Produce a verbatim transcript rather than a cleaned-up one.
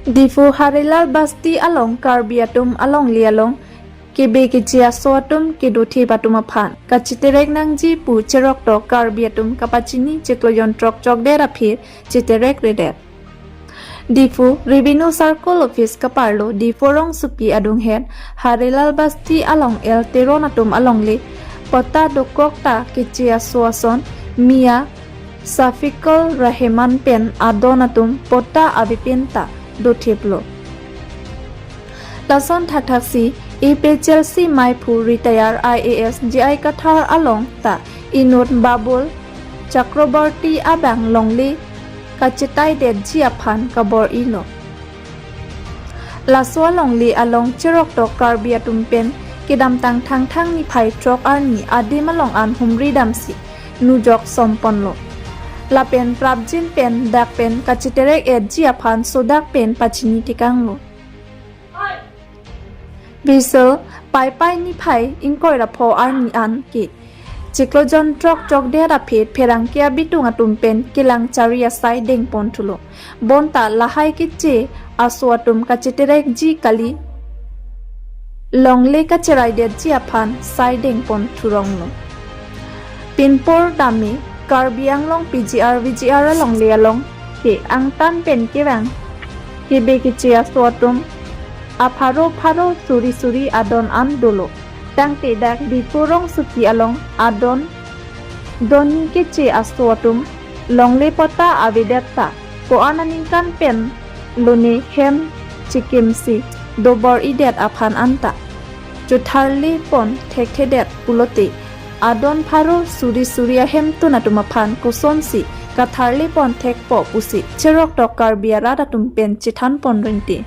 Diphu Harilal Basti along Karbi atum alongle along kebe keche aso atum kedothip atum aphan kachiterek nangji pu cheroktok Karbi atum kapachini chiklo jontrok chokdet aphi chiterek redet. Diphu Revenue Circle Office kaparlo Diphu rongsopi adunghet Harilal Basti along L Teron atum alongle patta dokok ta keche aso ason Mia Safikul Rahman pen adon atum patta avepin ta dothiplo. Lason thakthaksi A P H L C maiphu retired I A S J I Kathar along ta inut Babul Chakraborty abang longle kachetaidetji aphan kabor-ilo. Laso alongle along cheroktok Karbi atum pen kedamtang Thangthang niphai throk arni adim along an humri damsi nujok somponlo. Lapen prapjin pen dak pen kachiterek etji aphan sodak pen pachini tekanglo. Visual, Paipai niphai ingkoi ra pho arni an ke chiklo jontrok chokdet aphi pherangke abitung atum pen kelang chari asai dengpon thulo. Bonta lahai keche aso atum kachiterekji kali, longle kacheraidetji aphan sai dengpon thuronglo. Pinpur dame Karbi Anglong P G R V G R alongle along ke angtan pen kevang kebe keche aso atum apharo pharo suri suri adon an dolo. Tangte dak Diphu rongsopi along adon donni keche aso atum longle patta avedet ta ko-an aningkan pen lone hem chikimsi dobor-idet aphan anta chotharle pon thekthedet pulote adon pharo suri suri ahemtun atum aphan kosonsi katharle pon thekpo pusi cheroktok Karbi arat atum pen chethanpon ringti.